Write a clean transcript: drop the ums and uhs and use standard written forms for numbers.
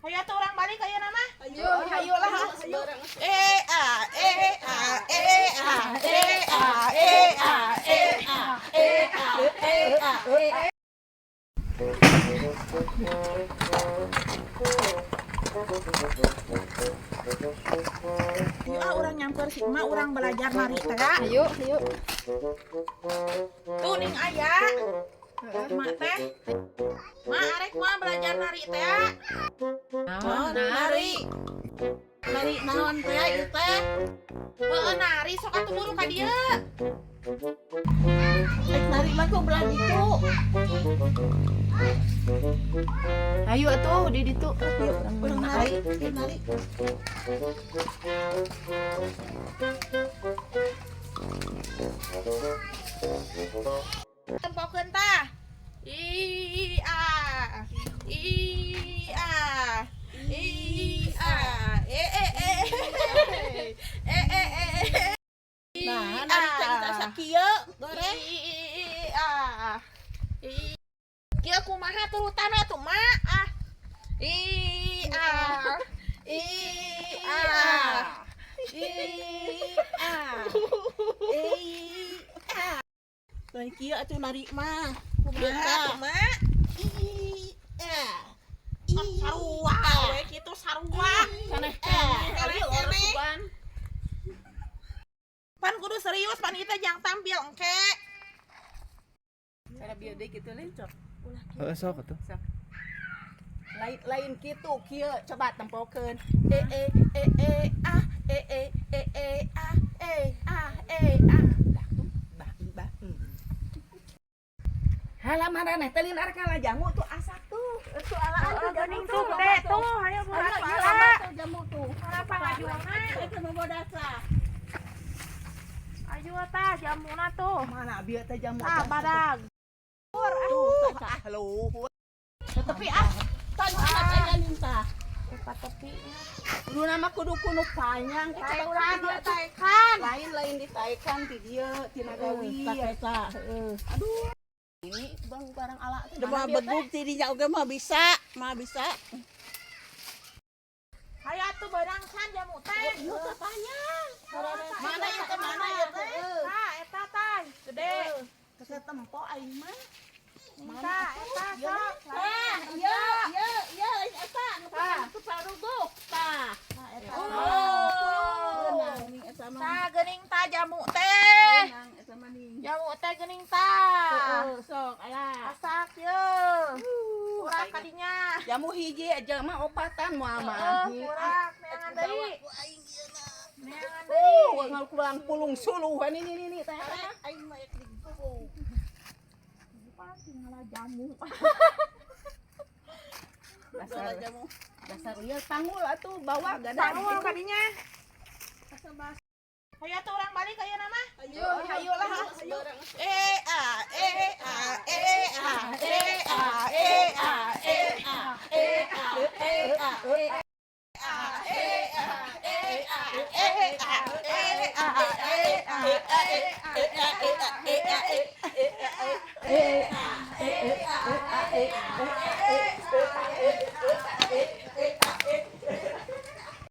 Hayu atuh urang balik ayeuna mah. Ayo, ayo lah. E A E A E A E A E A E A E A E A E A. Yuk ah, urang nyamper si emak, urang belajar nari teh. Ayo, ayo. Tuh ning aya. Emak teh. Mak arek mah belajar nari teh. Naon, nari. Nari naon teh ieu teh? Heeh, nari sok atuh buru ka dieu. Rek nari mah ku belah ditu. Ayo atuh di ditu. Yuk, urang nari, yuk nari. Tempokeun tah. I A I A I A E E E E E E. Nah, nari teh kita sakieu, goreng. I A I. Kieu kumaha turutan atuh mak ah. I A I A I A I A. Lain kieu atuh nari mah. Kumaha atuh mak? I A I Sarua we kitu sarua. Saneh Keneh keneh. Pan kudu serius pan ieu teh jang tampil engke. Cara bieu deui kitu lin cok. Heeh, sok atuh. Lain lain kitu kieu coba tempokeun. E E E E A E E E E A E A E A. Bah bah bah. Halah maraneh teh lin arek ngala jamu tuh asak tuh. Tuh alaan tuh jamu Geuning tuh gede tuh, hayo Ayo burat ieu ala. lama tuh jamu tuh. Kenapa ngajualna? Ayo mau dasar. Ayo tah jamuna tuh. Mana bieu teh jamu Tah badag. Tuh, ah luhur. Tapi ah, tan aya minta. Tepat tepi. Kudu nama kudu kudu panjang coba urang Taekan di dieu taekan. Lain lain ditaekan ti dieu tina gawi. Heeh. Aduh. Ini bang barang ala teh. Mana bieu teh? Mah begug ti dinya oge mah bisa, mah bisa. Hayo atuh beurang can jamu teh. Ieu teh panjang. Mana ieu teh, mana ieu teh? Tah eta tah gede. Kesel tempo aing mah. Tah eta sok. Tah, ieu ieu ieu lain eta nu Tah. ku paruguk tah. Tah eta. Oh. Beunang ning eta mah. Tah geuning tah jamu teh. Beunang eta mah ning. Jamu teh geuning tah. Heeh, sok aya. Asak ye. Kurang kadinya. Jamu hiji aja mah opatan moal mah. Heeh, kurang neangan deui. Neangan deui. Ngal kurang pulung suluh ini ini ini teh. Aing mah ek diguguk. Pasti ngalah jamu. Dasar jamu. Dasar ieu panggul atuh bawa gada. Sanggul kadinya. Hayo atuh urang balik ayeuna mah. Ayo, ayo lah. E A E A E A E A E A E A E A E A E A E A E A E A E A E A E A.